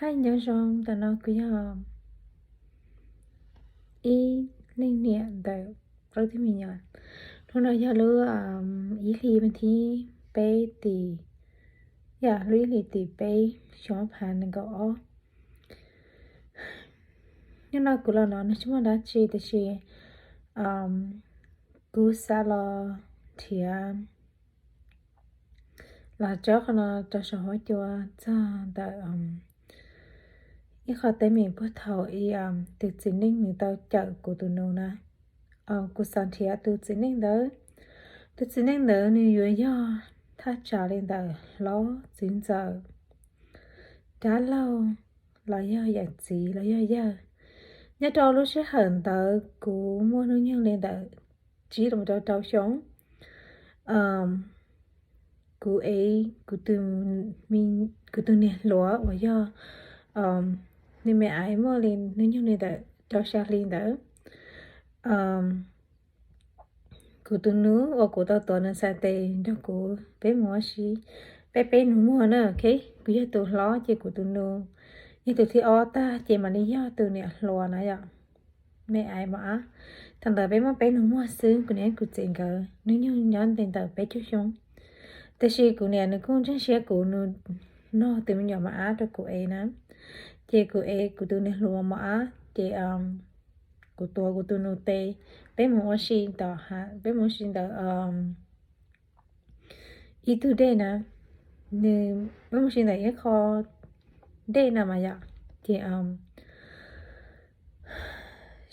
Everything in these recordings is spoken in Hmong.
Hais nyob zoo, ntawm no kuv yog ib leej niam ntawm plaub tug me nyuam. Hnub no yog lub ib hlis vas thib peb tim, yog lub ib hlis tim peb xyoo ob phav nees nkaum ob. Hnub no kuv los no nws tsis muaj dab tsi tiam sis kuv xav los nrhiav los tso qhov no rau saum huab cua txog ntawm ib qho teeb meem puag thaum ub tus txiv neej nws tau cawm kuv tus nus na. Kuv xav nrhiav tus txiv neej ntawd. Tus txiv neej ntawd nws yuav yog thaj tsam li ntawm hlob, txiv ntxawm, dab laug, los yog yawm txiv los yog yawg. Nyob rau lub sij hawm ntawd kuv muaj hnub nyoog li ntawm tsib los rau rau xyoo. Kuv ev kuv tus niam hluas uas yog nws me aiv muaj li hnub nyoog li ntawm rau xya hli ntawd. Kuv tus nus uas kuv tau tuav nws xa tes nrog kuv peb mus ua si, peb peb nus muag na, ok. Kuv yog tus hlob ces kuv tus nus yog tus thib ob tag ces mam li yog tus niam hluas na yom. Me aiv mos ab, thaum ntawd peb muaj peb nus muag xwb, kuv niam kuv txiv nkawd hnub nyoog nyob ntev ntawm peb caug xyoo. Tab sis kuv niam nws kuj ntseeg siab kuv, nws nog tus me nyuam mos ab rau kuv ev na. Ces kuv ev kuv tus niam hluas mos ab ces kuv tuav kuv tus nus tes, peb mus ua si ntawm, peb mus ua si ntawm ib tug dej na, nws, peb mus ua si ntawm ib qho dej na mas yom. Ces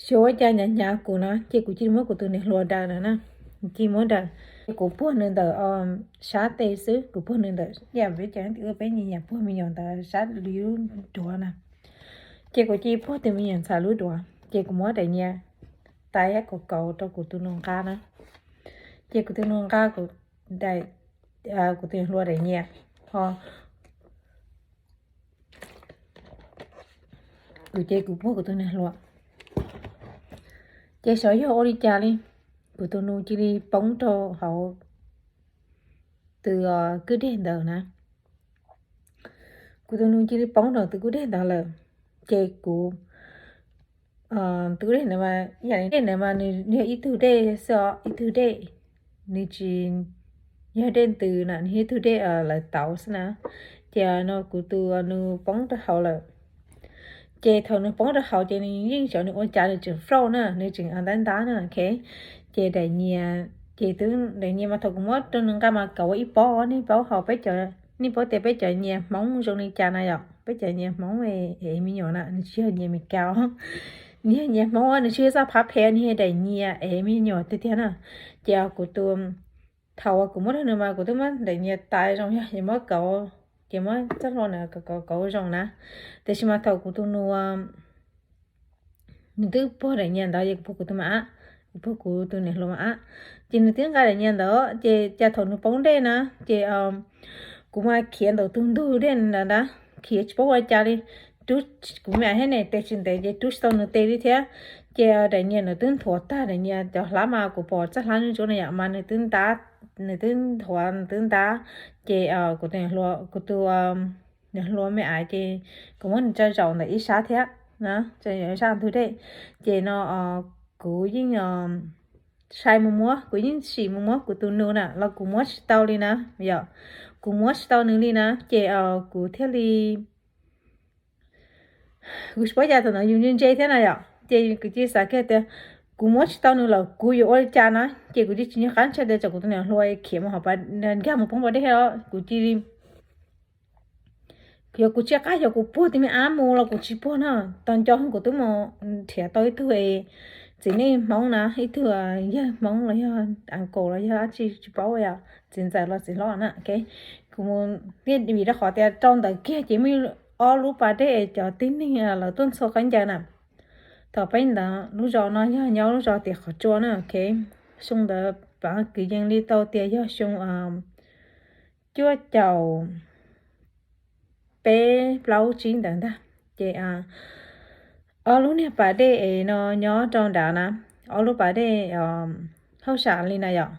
xyov ua cas hnyav hnyav kuv na ces kuv cia li muab kuv tus niam hluas daws na na, cia li muab daws. Ces kuv puag nws ntawm sab tes xwb, kuv puag nws ntawm, yam peb cov ua peb nyias nyias puag me nyuam ntawd sab li lub duav na. Ces kuv cia li puag tus me nyuam ntxhais lub duav ces kuv muab daim nyias tais thiab kauv kauv rau kuv tus nus nqa na. Ces kuv tus nus nqa kuv daim, kuv tus niam hluas daim nyias, ho kuv ces kuv puag kuv tus niam hluas. Ces xyov yog ua li cas li, kuv tus nus cia li poob rau hauv tus kwj deg ntawd na. Kuv tus nus cia li poob rau tus kwj deg ntawd lawm. Ces kuv, tus kwj deg ntawd mas, yam li dej ntawd mas nws yog ib tug dej xwb os, ib tug dej, nws tsis yog dej ntws na, nws yog ib tug dej lawv tauv xwb na. Ces no kuv tus nus poob rau hauv lawm. Ces thaum nws poob rau hauv ces nws yeej xyov nws ua cas nws tseem float na, nws tseem ntab ntab na, ok. Ces daim nyias, ces twb daim nyias mas thaum kuv muab rau nws nqa mas kauv ua ib pob, nej paub hauv peb cov, nej paub tias peb cov nyias Hmoob zoo li cas na yom, peb cov nyias Hmoob es me nyuam na, nws tsis yog nyias Meskas, nws yog nyias Hmoob, nws tsis yog txoj phab phem, nws yog daim nyias es me nyuam tiag tiag na. Ces kuv tus, thaum uas kuv muab rau nws mas kuv twb muab daim nyias tais zoo yog, ces muab kauv, ces muab txoj hlua na kauv kauv zoo na. Tiam sis mas thaum kuv tus nus, nws twb puag daim nyias ntawd ces kuv puag kuv tus mas ab, kuv puag kuv tus niam hluas mas ab. Ces nws twb nqa daim nyias ntawd ces cas thaum nws poob dej na, ces kuv mas khiav ntawm tus ntug dej ntawd na, khiav tsis paub ua cas li. Rub, kuv me ab thiab ne tes tsis ntev ces rub tsis tau nws tes li thiab. Ces daim nyias nws twb nthuav tag, daim nyias cov hlab mas kuv pom txoj hlab ntsuab ntsuab na yom, mas nws twb ntab, nws twb nthuav, nws twb ntab. Ces kuv tus, kuv tus niam hluas me ab ces kuv muab nws tso zaum ntawm ib sab thiab na, tso zaum ib sab ntug dej. Ces no kuv yeej sai mus muab, kuv yeej sim mus muab kuv tus nus na los kuv muab tsis tau li na, yom, kuv muab tsis tau nws li na. Ces kuv thiaj li, kuv tsis paub cas thaum ntawd yus ntse ntse thiab na yom, ces kuv cia li xav kiag tias kuv muab tsis tau nws lawm kuv yuav ua li cas na. Ces kuv cia li tsis nco qab ntshai tias tsam kuv tus niam hluas khiav mus hauv pas, nkag mus poob pas dej thiab, kuv cia li, yog kuv tsiaj qab, yog kuv puag tus me ab mus los kuv tsis puag na. Tau nco kuv twb mus nrhiav tau ib tug txiv neej Hmoob na, ib tug yawg Hmoob los yog uncle los yog dab tsi tsis paub, yog txiv ntxawm los txiv hlob na, ok. Kuv mus, vim rau qhov tias rau ntawd kiag ces muaj ob lub pas dej es cov tib neeg lawv tuaj ntxhua khaub ncaws na. Thaum peb ntawd lub zos no yog nyob lub zos tias Qhov Tsua na, ok. Xyoo ntawd pab kwv yees li tau tias yog xyoo cuaj caum peb plaub tsib ntawd ntag. Ces ob lub niag pas dej es no nyob rau nrad na, ob lub pas dej hauj sam li na yom.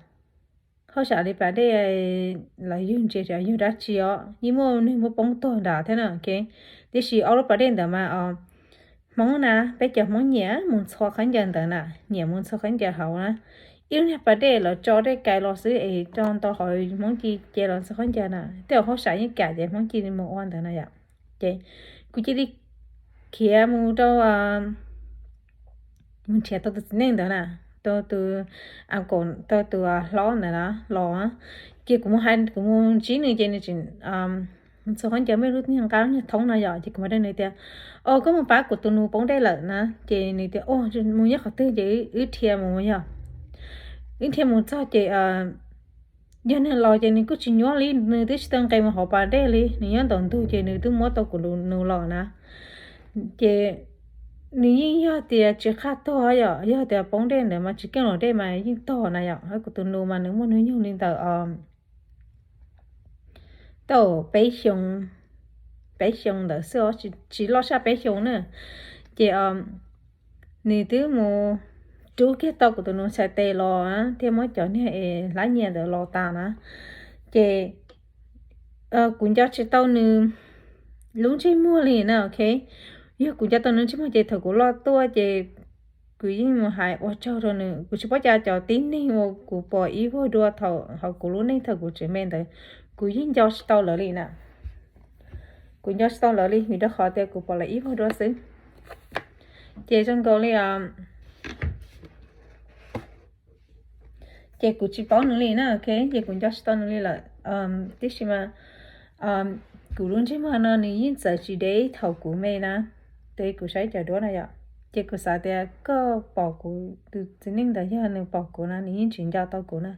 hauj sam li pas dej los yug ntses yug dab tsi os, yeej muaj neeg muab poob tuag nrad thiab na. Tiam sis ob lub pas dej ntawd mas Hmoob na, peb cov Hmoob nyiam mus ntxhua khaub ncaws ntawd na, nyiam mus ntxhua khaub ncaws hauv na. Ib lub niag pas dej los tso dej kais los xwb es tso ntau hauv Hmoob ci ce los ntxhua khaub ncaws na. Tej zaum hauj sam yeej kam ces Hmoob ci mus ua ntawd na yom. Ces kuv cia li khiav mus rau mus nrhiav tau tus txiv neej ntawd na, tau tus, tau tus hlob ntawd na los. Ces kuv mus hais, kuv mus ntsib nws ces nws tseem mus txog qhov ncauj me lub niag nqa lub niag thoob no yom, ces kuv mam rau nws tias, o, koj mus pab kuv tus nus poob dej lawm na. Ces nws tias, o, mus nyob qhov twg ces wb dhia mus yog. Wb dhia mus txog ces yog nws los ces nws kuj tsis nyuaj li, nws twb tsis tau nqes mus hauv pas dej li, nws nyob ntaus ntug ces nws twb muab tau kuv nus los na. Ces nws yeej yog tias tsis qhaj tuag yom, yog tias poob dej ntawd mas tsis keej los dej mas yeej tog na yom. Kuv tus nus mas nws muaj hnub nyoog li ntawm tau peb xyoo, peb xyoo ntawd xwb, tsis loj tshaj peb xyoo na. Ces nws twb mus rub kiag tau kuv tus nus txhais tes los thiab muab cov niag es hlab nyias ntawd los tas na. Ces kuv nco tsis tau nws lub ntsej muag li na, ok. Yog kuv nco tau nws ntsej muag ces thaum kuv loj tuaj ces kuv yeej mus hais ua tsaug rau nws. Kuv tsis paub cas cov tib neeg uas kuv pom ib vuag dua thaum hauv kuv lub neej thaum kuv tseem me ntawd, kuv yeej nco tsis tau lawv li na. Kuv nco tsis tau lawv li vim rau qhov tias kuv pom lawv ib vuag dua xwb. Ces zoo nkaus li ces kuv tsis paub nws li na, ok, ces kuv nco tsis tau nws li lawm. Tiam sis mas kuv lub ntsej muag no nws yeej txawv tsis deb thaum kuv me na, ces kuv saib cov duab no yom, ces kuv xav tias koj pom kuv tus txiv neej ntawd yog nws pom kuv na nws yeej tsis nco tau kuv na.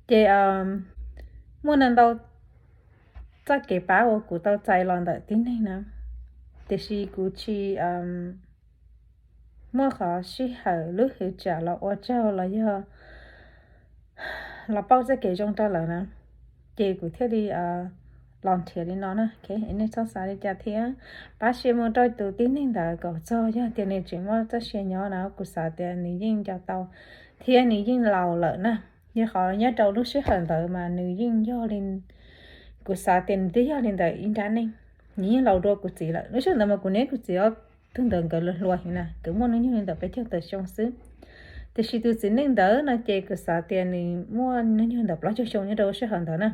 Ces muaj ntau ntau txoj kev pab uas kuv tau txais los ntawm tib neeg na, tiam sis kuv tsis muaj qhov sij hawm lub hwv tsam los ua tsaug los yog los pauj txoj kev zoo rau lawv na, ces kuv thiaj li los nrhiav li no na. Ok, nej txhob xav li cas thiab, pab share mus rau tus tib neeg ntawd kom txog, yog tias nws tseem muaj txoj sia nyob na kuv xav tias nws yeej nco tau thiab nws yeej laus lawm na. Yog qhov nyob rau lub sij hawm ntawd mas nws yeej yog li, kuv xav tias nws twb yog li ntawm ib nrab neej, nws yeej laus dua kuv txiv lawm. Lub sij hawm ntawd mas kuv niam kuv txiv ob tug ntawd nkawd hluas heev na, nkawd muaj hnub nyoog li ntawm peb caug tawm xyoo xwb. Tiam sis tus txiv neej ntawd no ces kuv xav tias nws muaj hnub nyoog ntawm plaub caug xyoo nyob rau lub sij hawm ntawd na.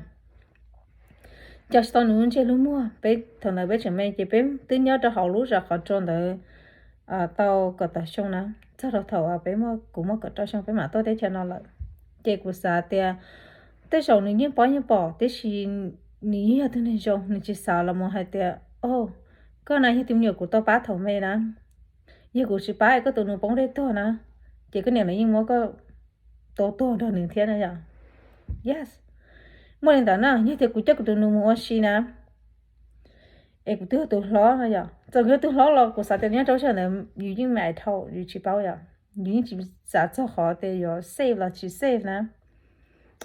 Nco tsis tau nws lub ntsej lub muag, peb thaum ntawd peb tseem me ces peb twb nyob rau hauv lub zos qhov tsua ntawd tau kaum tawm xyoo na, txog rau thaum peb muaj, kuv muaj kaum rau xyoo peb mam tuaj teb chaws no lawm. Ces kuv xav tias tej zaum nws yeej paub yeej pom, tiam sis nws yeej yog tus neeg zoo, nws tsis xav los mus hais tias, o, koj na yog tus me nyuam kuv tau pab thaum me na, yog kuv tsis pab es koj tus nus poob dej tuag na, ces koj niam lawv yeej muab koj tua tuag nrog nws thiab na yom. Yes, muaj li ntawd na, yog tias kuv coj kuv tus nus mus ua si na, es kuv twb yog tus hlob no yom, txawm kuv yog tus hlob los kuv xav tias nyob rau sij hawm ntawd yus yeej mam dhau, yus tsis paub yom, yus yeej tsis xav txog qhov tias yuav safe los tsis safe na,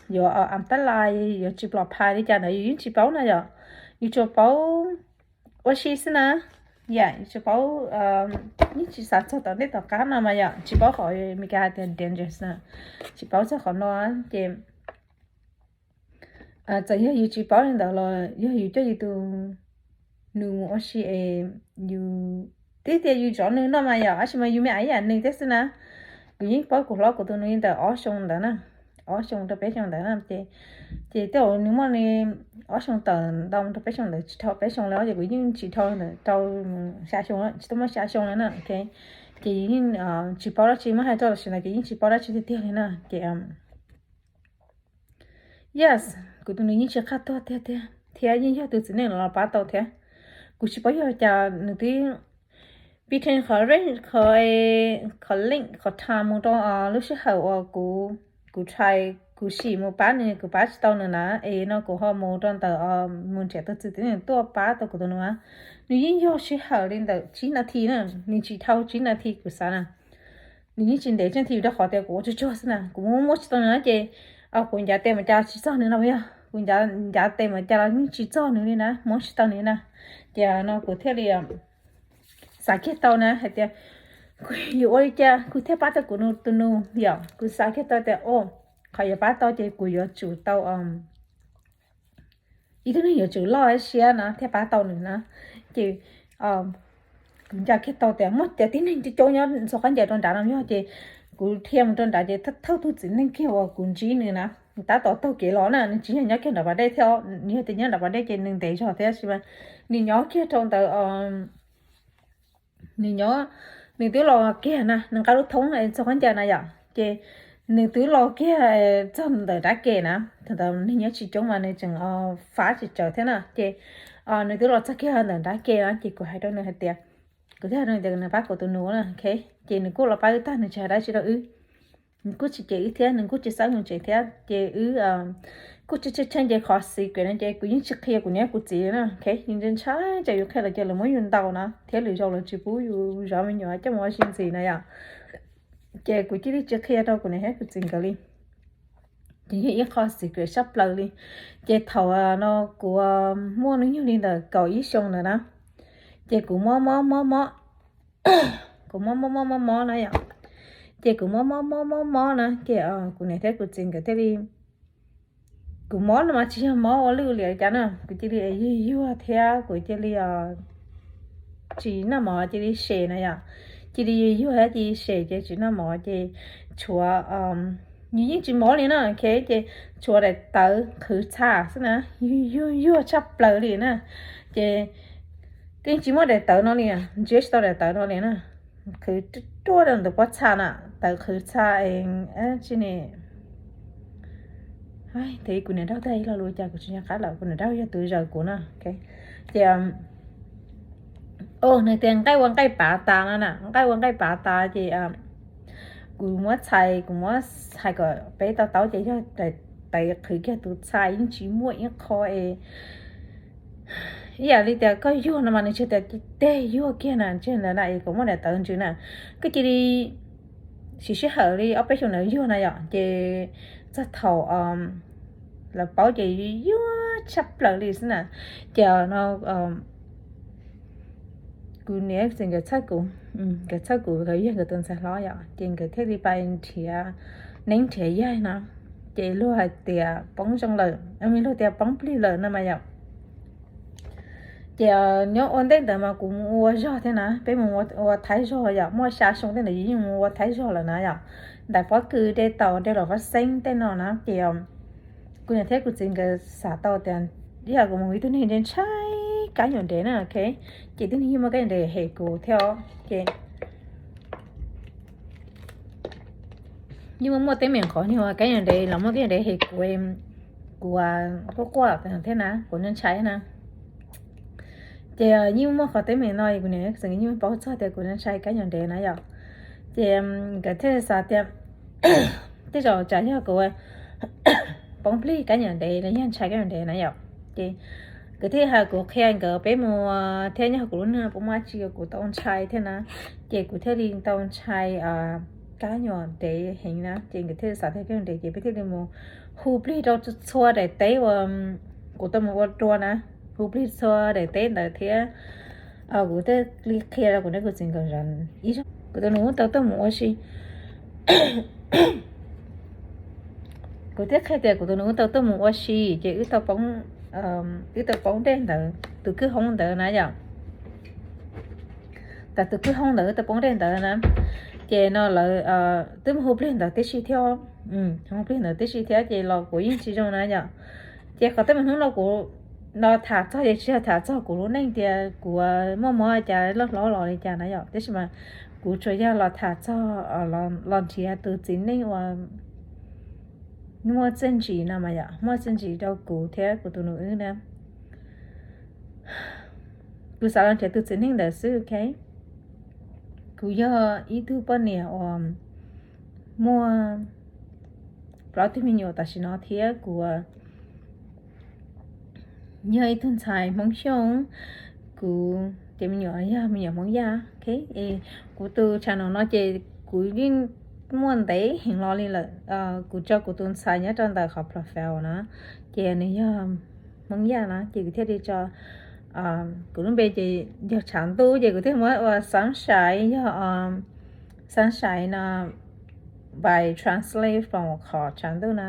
yuav antab lais, yuav tsis plom phais li cas ntawd yus yeej tsis paub na yom. Yus tsuas paub ua si xwb na, yam yus tsuas paub, yeej tsis xav txog tom ntej tom qab no mas yom, tsis paub qhov Meskas hais tias dangerous na, tsis paub txog qhov no ces txawm yog yus tsis paub li ntawd los yog yus coj yus tus nus mus ua si es yus, twb tias yus zov nws no mas yom, tab sis mas yus me ib yam nws thiab xwb na. Kuv yeej paub kuv hlob kuv tus nus li ntawm ob xyoo ntawd na, ob xyoo rau peb xyoo ntawd na, ces tej zaum nws muaj li ob xyoo tawm ntau rau peb xyoo ntawd, tsis dhau peb xyoo li, ces kuv yeej tsis dhau ntawm rau xya xyoo, tsis tau muaj xya xyoo li na. Ces yeej tsis paub dab tsi, muab hais txog tam sim no ces yeej tsis paub dab tsi tiag tiag li na. Ces yes, kuv tus nus yeej tsis qhaj tuag tiag tiag thiab yeej yog tus txiv neej los pab tau thiab. Kuv tsis paub yog cas nws twb between qhov range, qhov, qhov length, qhov time mus rau lub sij hawm uas kuv, kuv try, kuv sim mus pab nws, kuv pab tsis tau nws na, es no kuv ho mus rau ntawm mus nrhiav tus txiv neej tuaj pab tau kuv tus nus na. Nws yeej yog sij hawm li ntawm tsib nas this na, nws tsis dhau tsib nas this kuv xav na. Nws yeej tsis ntev tsib nas this rau qhov tias kuv ua tsuag tsuag xwb na, kuv muab muab tsis tau nws na ces kuv ncav tes mus cas tsis txog nws no yog, kuv ncav tes mus cas los yeej tsis txog nws li na, muab tsis tau nws na. Ces no kuv thiaj li xav kiag tau na hais tias Kuv yuav ua li cas kuv thiaj pab tau kuv tus nus yom? Kuv xav kiag tau tias, o, qhov yuav pab tau ces kuv yuav tsum tau ib tug neeg yuav tsum loj siab na thiaj pab tau nws na. Ces kuv nco kiag tau tias muaj cov tib neeg coob coob nyob ntxhua qab ncaws rau nrad no yog ces kuv dhia mus rau nrad ces thawj tug txiv neej kiag uas kuv ntsib nws na, nws tab tom taug kev los na, nws tsis yog nyob kiag nram pas dej thiab, nws yog tias nyob nram pas dej ces nws ntev zog thiab sis mas nws nyob kiag rau ntawd, nws nyob, nws twb los kiag na, nws nqa lub thoob ntxhua qab ncaws na yom, ces nws twb los kiag txog ntawm nrab ke na, thaum ntawd neeg nyob tsis coob mas nws tseem fab tsis tsawg thiab na, ces nws twb los txog kiag ntawm nrab ke na ces kuv hais rau nws hais tias, kuv thiaj hais rau nws tias nws pab kuv tus nus na, ces nws kuj los pab wb tag, nws tsis hais dab tsi rau wb. Nws kuj tsis cem wb thiab, nws kuj tsis xa mus tsev thiab, ces wb kuj tsis tshee tshee ces qhov secret no ces kuv yeej tsis qhia kuv niam kuv txiv na, ok, yeej ntshai tsam yus qhia lawm ces lawv muab yus ntaus na, thiab lwm zaus lawv tsis pub yus zov me nyuam coj mus ua si ntxiv na yom. Ces kuv cia li tsis qhia rau kuv niam thiab kuv txiv nkawd li. Ces yog ib qho secret sab plaws li. Ces thaum no kuv muaj hnub nyoog li ntawm kaum ib xyoo ntawd na, ces kuv mob mob mob mob, kuv mob mob mob mob mob na yom. Ces kuv mob mob mob mob mob na ces kuv niam thiab kuv txiv nkawd thiaj li, kuv mob no mas tsis yog mob ua lwj liam cas na, kuv cia li yuag yuag thiab kuv cia li tsis noj mov, cia li sem na yom. Cia li yuag yuag thiab cia li sem ces tsis noj mov ces tshuav, nws yeej tsis mob li na, ok, ces tshuav daim tawv qhwv txha xwb na, yuag yuag yuag tshaj plaws li na. Ces yeej tsis muaj daim tawv no li, ntsia tsis tau daim tawv no li na. Qhwv ruaj rau ntawm pob txha na, tawv qhwv txha es tsis ne. Thaum kuv niam nraug tag ib lo lus cas kuv tsis nco qab lawm, kuv niam nraug yog tus zaws kuv na. Ces nws tias nqaij ua nqaij pav tas no na, nqaij ua nqaij pav tas ces kuv muab txhais, kuv muab txhais kom peb to taub ces yog daim tawv qhwv kiag tus txha, yeej tsis muaj ib qho es ib yam li tias koj yuag no mas nws tsis tias teg yuag kiag na, tsis ntawd na es kom muaj daim tawv ntsws na. Koj cia li siv sij hawm li ob peb xyoos ntawd yuag na yom, ces txog thaum lawv paub ces yuag tshaj plaws li xwb na. Ces no kuv niam txiv nkawd txhawj kuv, nkawd txhawj kuv, nkawd yog nkawd tus ntxhais hlob yom, ces nkawd thiaj li pais nrhiav neeb nrhiav yaig no. Ces luag hais tias poob zoo lawm, luag tias poob plig lawm no mas yom. Ces nyob ua ntej ntawd mas kuv mus ua zog thiab na, peb mus ua thaib zog yom, muaj xya xyoo tej ntawd yeej mus ua thaib zog lawm na yom. Ntais pob kws, de taus, de los vaj xeeb tej no na, ces kuv niam thiab kuv txiv nkawd xav tau tias yog kuv mus ib tug neeg ntshai kab nyuam ntev na, ok, ces tug neeg yeej muaj kab nyuam ntev hem kuv thiab os, ces yeej muaj muaj teeb meem qhov nyuag kab nyuam ntev los muaj kab nyuam ntev hem kuv, kuv quaj quaj thiab na, kuv ntshai na. Ces yeej muaj qhov teeb meem no kuv niam txiv yeej paub txog tias kuv ntshai kab nyuam ntev na yom. Ces nkawd thiaj xav tias tej zaum tsam yog kuv poob plig kab nyuam ntev los yog ntshai kab nyuam ntev na yom. Ces nkawd thiaj hais kuv qhia nkawd peb mus thiab, nyob hauv kuv lub neej puas muaj dab tsi uas kuv tau ntshai thiab na. Ces kuv thiaj li tau ntshai kab nyuam ntev heev na, ces nkawd thiaj xav tias kab nyuam ntev ces peb thiaj li mus hu plig rau txhua daim teb uas kuv tau mus ua dua na, hu plig txhua daim teb ntawd thiab kuv thiaj li qhia rau kuv niam kuv txiv nkawd ib zaug kuv tus nus tau tuaj mus ua si. Kuv thiaj qhia tias kuv tus nus tau tuaj mus ua si ces wb tau poob, wb tau poob dej ntawd tus kwj hoob ntawd na yom. Tau tus kwj hoob ntawd wb tau poob dej ntawd na. Ces no lawv twb mus hu plig ntawd tib si thiab, hu plig ntawd tib si thiab ces los kuv yeej tsis zoo na yom. Ces qhov teeb meem hnub no kuv no tham txog ces tsis yog tham txog kuv lub neej tias kuv muaj mob cas loj hlob los li cas na yom, tab sis mas kuv tsuas yog los tham txog los nrhiav tus txiv neej uas muaj txiaj ntsig no mas yom, muaj txiaj ntsig rau kuv thiab kuv tus nus wb na. Kuv xav los nrhiav tus txiv neej ntawd xwb, ok. Kuv yog ib tug poj niam uas muaj plaub tug me nyuam tam sim no thiab kuv yog ib tug ntxhais Hmoob Xyooj, kuv cov me nyuam yog me nyuam Hmoob Yaj, ok. Kuv tus channel no ces kuv yeej muaj ntev heev los li lawm, kuv tso kuv tus ntxhais nyob rau ntawm qhov profile na, ces nws yog Hmoob Yaj na, ces kuv thiaj li tso kuv lub npe ces yog tshav ntuj ces kuv thiaj muab ua Sunshine, yog Sunshine no by translate from qhov tshav ntuj na,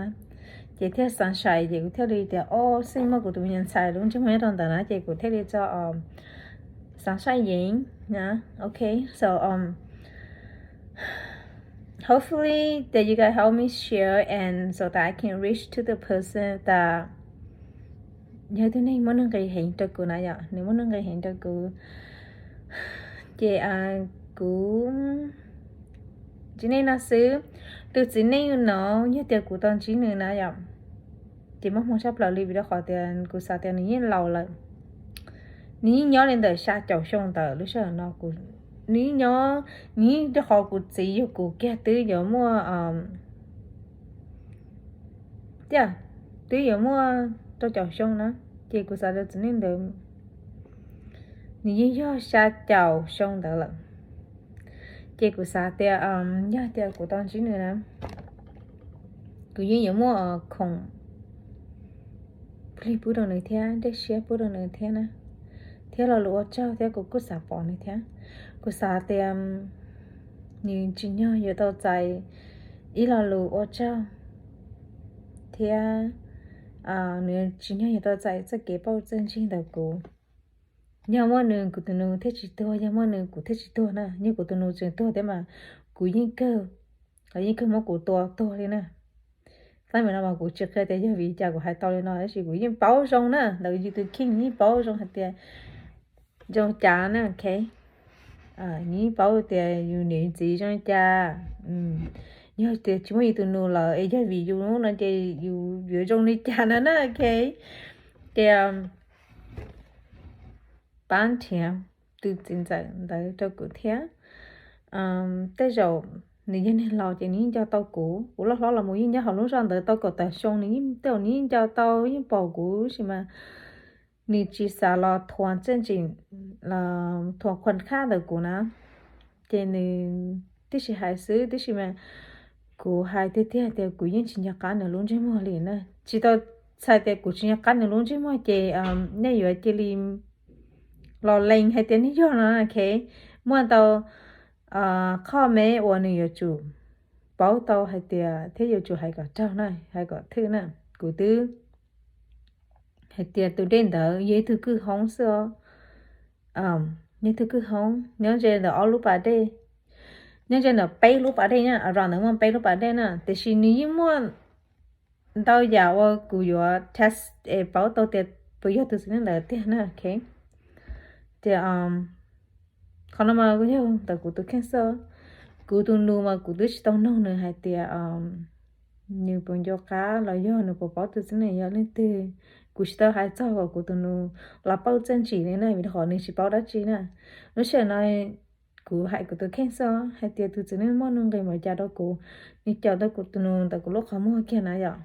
ces thiaj sunshine, ces kuv thiaj li tias, o, xij muaj kuv tus me nyuam ntxhais lub ntsej muag nyob rau ntawd na, ces kuv thiaj li tso, um, sunshine yeev na. Ok, so, um, hopefully that you guys help me share and so that I can reach to the person that yog tus neeg muaj nuj nqis heev rau kuv na yom, nws muaj nuj nqis heev rau kuv. Ces kuv txiv neej no xwb, tus txiv neej no yog tias kuv tau ntsib nws na yom, ces muaj hmoo tshaj plaws li vim rau qhov tias kuv xav tias nws yeej laus lawm. Nws yeej nyob li ntawm xya caum xyoo ntawm lub sij hawm no, nws yeej nyob, nws yeej rau qhov kuv txiv yug kuv kiag twb yuav muaj, tiaj, twb yuav muaj rau caum xyoo na, ces kuv xav tias txiv neej ntawd nws yeej yog xya caum xyoo ntawd lawm. Ces kuv xav tias yog tias kuv tau ntsib nws na, kuv yeej yuav muaj khoom plig pub rau nws thiab, dej siab pub rau nws thiab na, thiab lo lus ua tsaug thiab kuv kuj xav pom nws thiab. Kuv xav tias nws tsim nyog yuav tau txais ib lo lus ua tsaug thiab nws tsim nyog yuav tau txais txoj kev pauj txawj ntseeg ntawm kuv. Yog muaj nws kuv tus nus thiaj tsis tuag, yog muaj nws kuv thiaj tsis tuag na. Yog kuv tus nus tseem tuag thiab mas kuv yeej kawg, yeej kawg muab kuv tua tuag li na. Thaum no mas kuv tsis qhia tias yog vim cas kuv hais tau li no, tab sis kuv yeej paub zoo na, ntawm yus tus kheej yeej paub zoo hais tias zoo cas na, ok. Yeej paub tias yus niam yus txiv zoo li cas. Yog tias tsis muaj yus tus nus lawm es yog vim yus no ces yus yuav zoo li cas no na, ok. Ces pab nrhiav tus txiv ntxawm ntawd rau kuv thiab. Tej zaum nws yog neeg laus ces nws yeej nco tau kuv, kuv loj hlob los mus yeej nyob hauv lub zos ntawd tau kaum tawm xyoo, nws yeej, tej zaum nws yeej nco tau yeej pom kuv tab sis mas nws tsis xav los thuam txawj ntsim, thuam khuam khaj ntawm kuv na. Ces nws tib si hais xwb, tab sis mas kuv hais tiag tiag tias kuv yeej tsis nco qab nws lub ntsej muag li na. Tsis tau txhais tias kuv tsis nco qab nws lub ntsej muag ces nej yuav cia li los lees hais tias nej yog no, ok. Muaj ntau qhov me uas nws yuav tsum paub tau hais tias thiab yuav tsum hais kom raug na, hais kom thwj na. Kuv twb hais tias tus dej ntawd yog ib tug kwj hoob xwb os. Yog ib tug kwj hoob nyob ze ntawm ob lub pas dej, nyob ze ntawm peb lub pas dej na, around ntawd muaj peb lub pas dej na, tiam sis nws yeej muaj ntau yam uas kuv yuav test es paub tau tias puas yog tus txiv neej ntawd tiag na, ok. Tias qhov no mas yog ntawm kuv tus kheej xwb. Kuv tus nus mas kuv twb tsis tau noog nws hais tias nws puas nco qab los yog nws puas paub tus txiv neej yog leej twg. Kuv tsis tau hais txog kom kuv tus nus los pauj txawj ntsim li na, vim rau qhov nws tsis paub dab tsi na. Lub sij hawm no kuv hais kuv tus kheej xwb hais tias tus txiv neej muaj nuj nqis npaum cas rau kuv, nws caum tau kuv tus nus ntawm kuv lub qhov muag kiag na yom.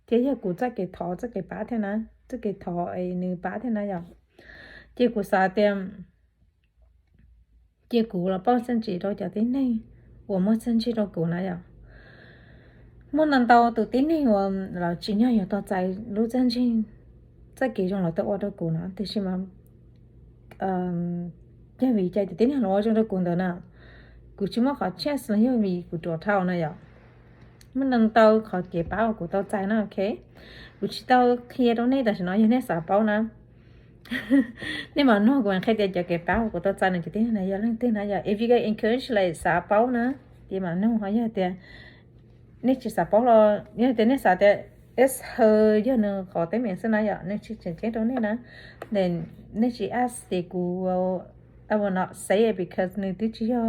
Thiab yog kuv txoj kev thov txoj kev pab thiab na, txoj kev thov es nws pab thiab na yom. Ces kuv xav tias cia kuv los pauj txawj ntsim rau cov tib neeg uas muaj txawj ntseeg rau kuv na yom. Muaj ntau ntau tus tib neeg uas lawv tsim nyog yuav tau txais lub txawj ntseeg, txoj kev zoo lawv tau ua rau kuv na, tiam sis mas yog vim cas cov tib neeg los ua zoo rau kuv ntawd na, kuv tsis muaj qhov chance los yog vim kuv ruam dhau na yom. Muaj ntau ntau qhov kev pab uas kuv tau txais na, ok. Kuv tsis tau qhia rau nej tam sim no, yog nej xav paub na, nej mam nug kuv qhia tias cov kev pab uas kuv tau txais no cov tib neeg na yog leej twg na yom. If you get encouraged, like, xav paub na, ces mam nug. Ho yog tias nej tsis xav paub los yog tias nej xav tias es ha yog nws qhov teeb meem xwb na yom, nws tsis tseem ceeb rau nej na, nej tsis ask ces kuv, I will not say it because nws twb tsis yog,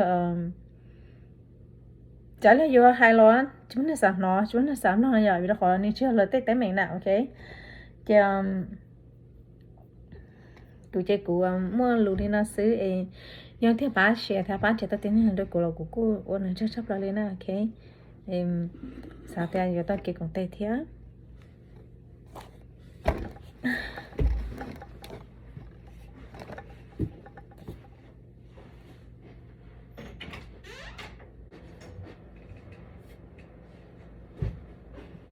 txawm yog yuav hais los tsis muaj neeg xav hnov tsis muaj neeg xav mloog yom, vim rau qhov nws tsis yog lawv tej teeb meem na, ok. Ces kuv ces kuv muaj lus li no xwb es yog thiaj pab share thiab pab nrhiav tau tib neeg rau kuv los kuv kuj ua nws ntsag tshaj plaws li na, ok. Xav tias yuav tau kev koom tes thiab.